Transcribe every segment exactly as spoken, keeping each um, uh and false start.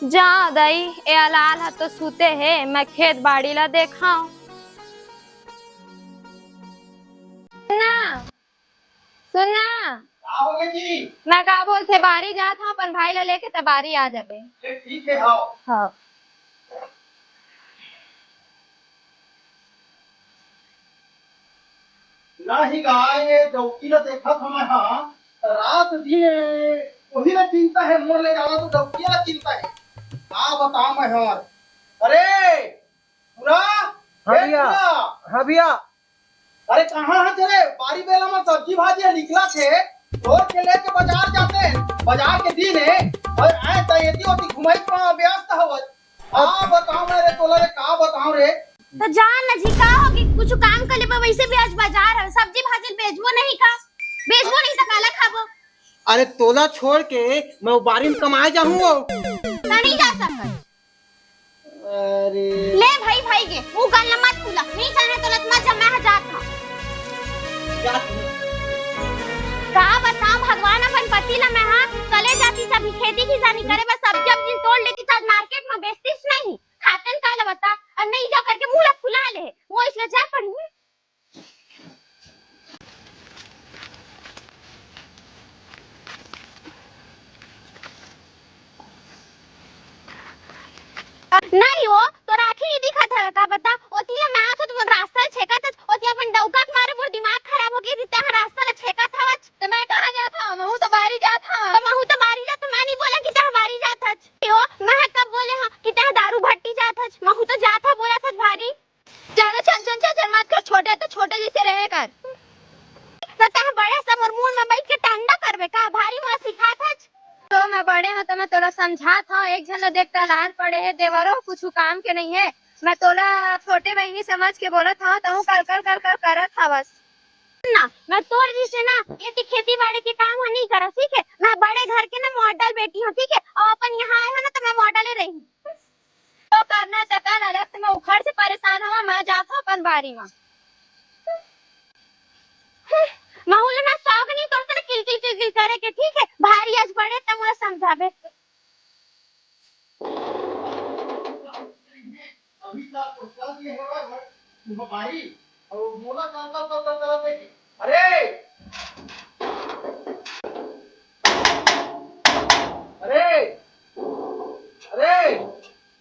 जा दई, ए अलाल ह तो सुते हे, मैं खेत बाड़ी ला देखांव। सुन ना, सुन ना। का होगे जी? मैं का बोलथे, बारी जात हंव, अपन भाई ला लेके त बारी आ जाबे। ए, ठीक हे, हाव। हाव। नहीं गा, ये डौकी ला देखत हंव मैं, हां, रात दिन ओही ला चिंता हे, मोर ले जाना तो डौकी ला चिंता हे। का बतांव मैं हर। अरे, पूरा, हाँ ए भैया। पूरा। हाँ भैया। अरे, कहाँ हे तेरे? बारी बेला में सब्जी भाजी निकलत हे, तोड़ के लेके बाजार जाते हैं। बाजार के दिन हे, अउ आए त एती ओती घुमाई पा व्यस्त हवत। का बतांव मैं रे तोला रे, का बतांव रे? त जा न जी, का होगे? कुछ काम कर लेबे, वैसे भी आज बाजार हे, सब्जी भाजी बेचबो नहीं का? बेचबो नहीं त काला खाबो? अरे तोला छोड़ के मैं वो बारी में कमाए जाहूं वो। त नहीं जा सकत। अरे। ले भाई, भाई के, मुंह कान ल मत फुला। नहीं जाने तो लत मत जमा है जात हंव। जात हंव। का बतांव भगवान अपन पति ला मैं, हां, चले जाती सभी खेती किसानी करे, बस सब्जी उब्जी तोड़ लेती त आज मार्केट में बेचतीस नहीं। खातन का ला बता, अउ नहीं जा करके मुंह ला फुला ले। वो इसलिए जा पड़ी। नहीं वो, तोर आँखी नहीं दिखत हे का बता? ओती ले मैं आथों त मोर रास्ता ल छेकत हच, ओती अपन डौका के मारे मोर दिमाग खराब हो गे, तैं ह रास्ता ल छेकत हवच। त मैं कहाँ जात हंव? महूं तो बारी जात हंव। त महूं तो बारी जात, त मैं नहीं बोलेंव कि तैं ह बारी जात हच। वो, मैं ह कब बोले हंव कि तैं ह दारू भट्टी जात हच? महूं तो जात हंव बोलत हच बारी। जादा छन छन छन छन मत कर, छोटे तो छोटे जैसे रहे कर। त तैं बड़े से मोर मुंह में बैठ के टंडा करबे का? भारी मोला सिखात हच। तो मैं बड़े हंव त मैं तोला समझात हंव, एक झन ल देख त अलाल पड़े हे, देवरो कुछु काम के नहीं हे। मैं तोला छोटे बहिनी समझ के बोलत हंव, तहूं कर कर कर कर करत हवस। ना, मैं तोर जैसे ना, एती खेती बाड़ी के काम ह नहीं करंव, ठीक हे? मैं बड़े घर के ना मॉडल बेटी हंव, ठीक हे? अउ अपन यहाँ आए हंव ना त मैं मॉडले रही। तो करना त कर, अलग से मैं उखड़ से परेशान हवंव, मैं जात हंव अपन बारी म। महूं ल ना शौक नहीं तो ना किलकिल किलकिल करे के, ठीक हे? भारी आज बड़े त मोला समझाबे। अभी तक तो चल दिए हवय, भाई। अउ मोला काल काल काल काल करत हे। अरे! अरे! अरे!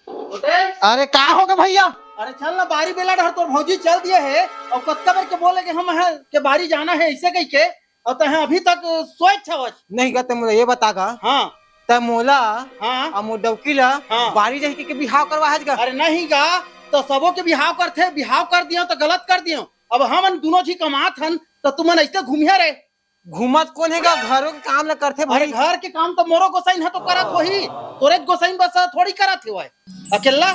छोटे! अरे का होगे भैया? अरे चल ना, बारी बेला डहर तोर भौजी चल दिए हे, अउ कतका बेर के बोले के हम हे, के बारी जाना हे, अइसे कहिके, अउ तैं अभी तक सोच हवच। नहीं गा, तैं मोला ये बता गा। हाँ। तैं मोला हाँ। अउ मोर डौकी ला हाँ। बारी जाही के बिहाव करवा हच गा। अरे नहीं गा, त सबो के बिहाव करथे, बिहाव कर दियंव त गलत कर दियंव। अब हमन दूनों झी कमात हन, त तुमन अइसे घूमिया रे। घूमत कोन हे गा? घरो के काम ल करथे अरे भाई। घर के काम त मोरो गोसाइन ह तो करत होही, तोरे गोसाइन बस थोड़ी करत हे वय अकेला।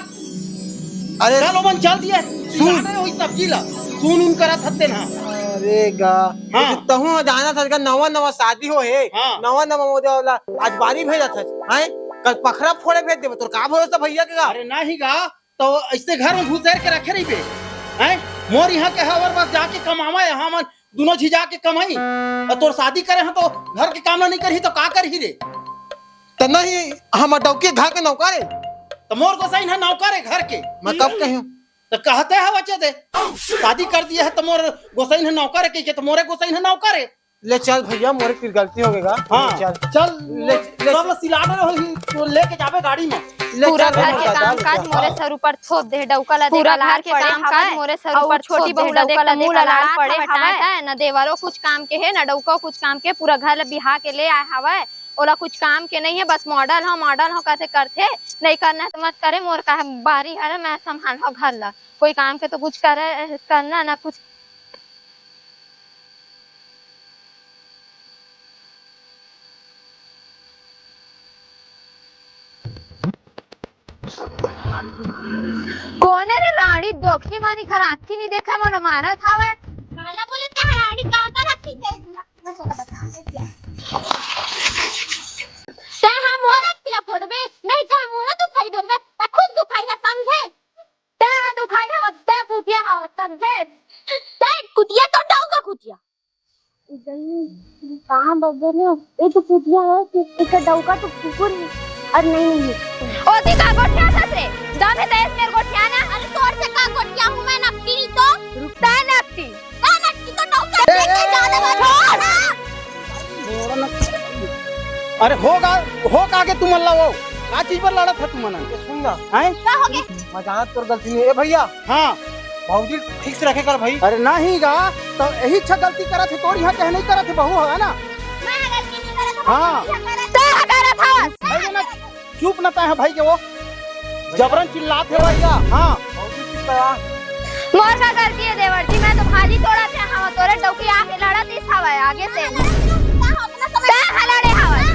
अरे चल ओमन चल दिए, सुन। जाने होई सब्जी ला, सुन उन करत हत्ते ना। अरे गा, हाँ। तहूं ह जानत हस गा, नवा नवा शादी होहे, हाँ। नवा नवा मोदे वाला आज बारी भेजत हस, हैं? कल पखरा फोड़े भेज देबे, तोर का भरोसा भैया के गा? अरे नहीं गा, तो अइसे घर में घुसेर के रखे रहिबे, हैं? मोर यहाँ के हवर बस जाके कमावा हे, हमन दूनों झी जाके कमाई। अउ तोर शादी करे हंव तो घर के काम ला नहीं करही तो का करही रे? त नहीं, हमर डौकी घर के नौकर हे। त मोर गोसाइन ह नौकर हे घर के। मैं कब कहेंव? त कहते हवच दे, शादी कर दिए हे त मोर गोसाइन ह नौकर हे कहिके, त मोरे गोसाइन ह नौकर हे। ले चल भैया, मोरे फिर गलती होगे गा। हाँ, चल। चल, ले, ले। सब सिलाडर होही, तो लेके जाबे गाड़ी में। ले पूरा चल, घर के काम काज मोरे सर ऊपर थोप दे, डौका ला पूरा घर के काम काज मोरे सर ऊपर छोटी बहू ला देख के मुंह ला लाल पड़े हवय। ना देवरो कुछ काम के हे, ना डौका कुछ काम के, पूरा घर ला बिहा के ले आए हवय। ओला कुछ काम के नहीं हे, बस मॉडल हो, मॉडल हो कथे करथे, नहीं करना हे त मत करे, मोर का बारी हरे, मैं संभालहूं घर ला, कोई काम के तो कुछ करे, करना ना कुछ। कोन ए रे राड़ी, दोखी मानी घर आँखी नहीं देखा, मोला मारत हवय। काला बोले ते राड़ी, का का रखी ते? ते हा मोला किला फोड़बे, नहीं ते मोला दुखाई देबे, ते खुद दुखाई ना समझे। ते दुखाई ना, ते फूफिया हा समझे। ते कुतिया तो डौका कुतिया। कहाँ बबे ने? ए तो फूफिया हे कि एकर डौका तो कुकुर हे। अरे नहीं, नहीं। ओती का गोठियाथस रे? दम हे त एस मेर गोठियाना। अरे तोर से का गोठियाहूं मैं, नकटी नहीं तो। रुकता है नकटी। का नकटी तो डॉक्टर ए, देख के ए, ज्यादा ए, बात ए, छोड़ ना। अरे हो का, हो का गे तुमन ला वो? का चीज बर लड़त हव तुमन? ये सुन ना। हैं? का हो गे? मैं जानत तोर गलती नहीं। ए भैया। हाँ। भौजी ठीक से रखे कर भाई। अरे नहीं गा, तो यही अच्छा गलती करत हे, तोर इहाँ कहे नहीं करत हे, बहू है ना? मैं गलती नहीं करत हूँ, हाँ। मैं करत हूँ। तैं करत हस। भाई ना, चुप ना तैं ह भाई के वो। जबरन चिल्लात हे भैया। हाँ। भौजी चुप करा। मोर का गलती हे देवर जी, मैं तो भाजी तोड़त हे, हाँ, तोरे डौकी आके लड़त इस हवय आगे से। तैं ह लड़े हवय।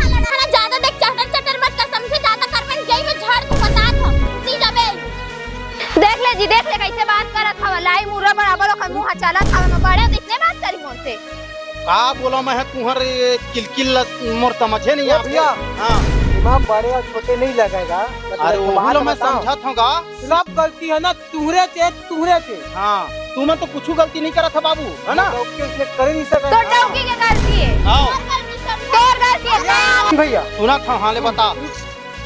ज्यादा देख चटर चटर मत कर, समझे? ज्यादा कर, मैं गई में झाड़ तू बतात हूँ। सी जाबे। देख ले जी, देख ले, कैसे बात करत हव। लाई मुर्रा बराबर ओकर मुंह चलत हव, मैं बड़े दिखने बात करी मोर से। का बोला मैं ह तुहर ये किलकिल ल मोर समझे नहीं ए आवे। भैया। हाँ। एमा बड़े और छोटे नहीं लगेगा। मैं अरे तुमको वो बात लो मैं बताऊं। समझत हूँ गा। सब गलती है ना तुहरे से, तुहरे से। हाँ, तुमन तो कुछ गलती नहीं करत ह बाबू, है ना? डौकी उसने कर ही नहीं सका। तो डौकी के गलती है। आओ। तोर गलती है। भैया। सुना था, हाँ ले बता।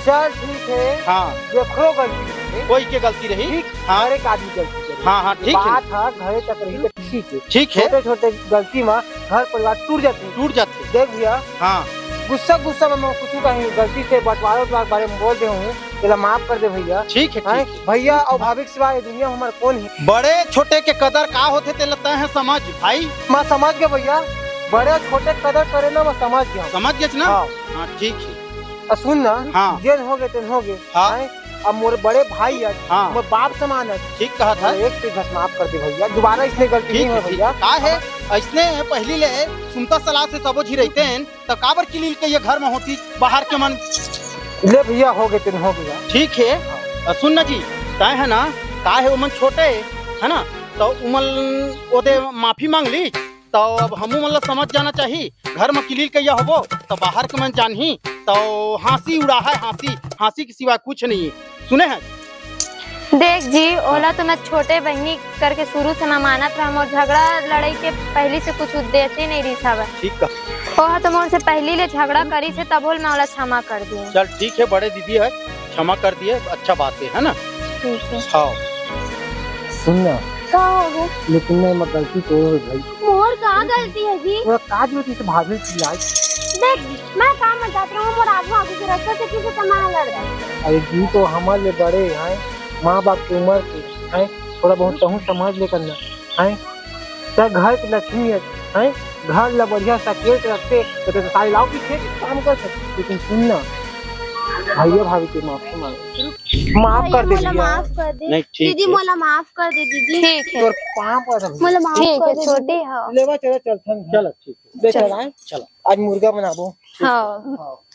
चल ठीक है। हाँ। ये खरो गलती है। कोई के गलती रही? ठीक, हाँ। हर एक आदमी गलती करे। हाँ, हाँ, ठीक है। बात है घरे तक रही तो ठीक है। ठीक है। छोटे-छोटे गलती में घर परिवार टूट जाते हैं। टूट जाते हैं। देख भैया, हाँ। गुस्सा, गुस्सा में मैं कुछ कहीं गलती से बंटवारा उटवारा के बारे में बोल दे हूँ, तेला माफ कर दे भैया। ठीक है, हैं? ठीक है। भैया और भाभी के सिवा ये दुनिया में हमारा कौन है? बड़े छोटे के कदर का होथे तेला तय है समझ भाई। मैं समझ गया भैया, बड़े छोटे के कदर करे ना मैं समझ गया। समझ गया ना? हाँ। हाँ, ठीक है। आ, सुन ना, हाँ। जेन हो गए, तेन हो गए। हाँ। हैं? अब मोर बड़े भाई है, हाँ। मोर बाप समान है। ठीक कहा था। एक चीज बस माफ कर दे भैया, दोबारा इसने गलती ठीक नहीं है, हो ठीक भैया। है। का है, ऐसने पहली ले सुनता सलाह से सबो झी रहते हैं, तो काबर किलिल के ये घर में होती, बाहर के मन। ले भैया, हो गए, तेन हो गया। ठीक है। हाँ। आ, सुन ना जी, तय है ना, का है उमन छोटे, है ना, तो उमन ओदे माफी मांग ली, तो अब हमू मन ला समझ जाना चाहिए। घर में किलिल कहिया होबो, तो बाहर के मन जानही, तो हाँसी उड़ा है, हाँसी, हाँसी के सिवा कुछ नहीं है। सुने हैं? देख जी, ओला तो मैं छोटे बहिनी करके शुरू से ना मानत रहम और झगड़ा लड़ाई के पहली से कुछ उद्देश्य ही नहीं रहिस हवय। ठीक है। ओह तो मोर से पहली ले झगड़ा करिस हे, तभो ले मैं ओला क्षमा कर दिए। चल ठीक है, बड़े दीदी है, क्षमा कर दिए, अच्छा बात है, है ना? ठीक है। हाँ। सुन ना। का हो गे? लेकिन मैं, मैं गलती तो हो भाई। मोर का गलती है जी? पूरा काज में तुझे भाभी चिल्लाई। देख जी, मैं काम में जात रहूँ, मोर आगू आगू के रास्ता से किसी से मना लड़ रहा है। अरे जी, तो हमारे लिए बड़े हैं, माँ बाप की उम्र के हैं, थोड़ा बहुत तहूँ समझ ले करना है। तो घर की लक्ष्मी है, हैं? घर ला बढ़िया सकेल के रखते, तो, तो सारी लाओ पीछे काम कर सकते। लेकिन सुन ना, भैया भाभी के माफी मांग, माफ कर दे भैया, मोला भैया। माफ कर दे। नहीं, ठीक दीदी, है। मोला माफ कर दे दीदी। ठीक है। तोर पाँव पड़त हे भैया। मोला माफ ठीक कर है, दे छोटी दीदी। हो। लेवा चलो, चल, चल, चल, ठीक है। देख चल। रहा है? चलो। आज मुर्गा बनाबो। हाँ। हाँ।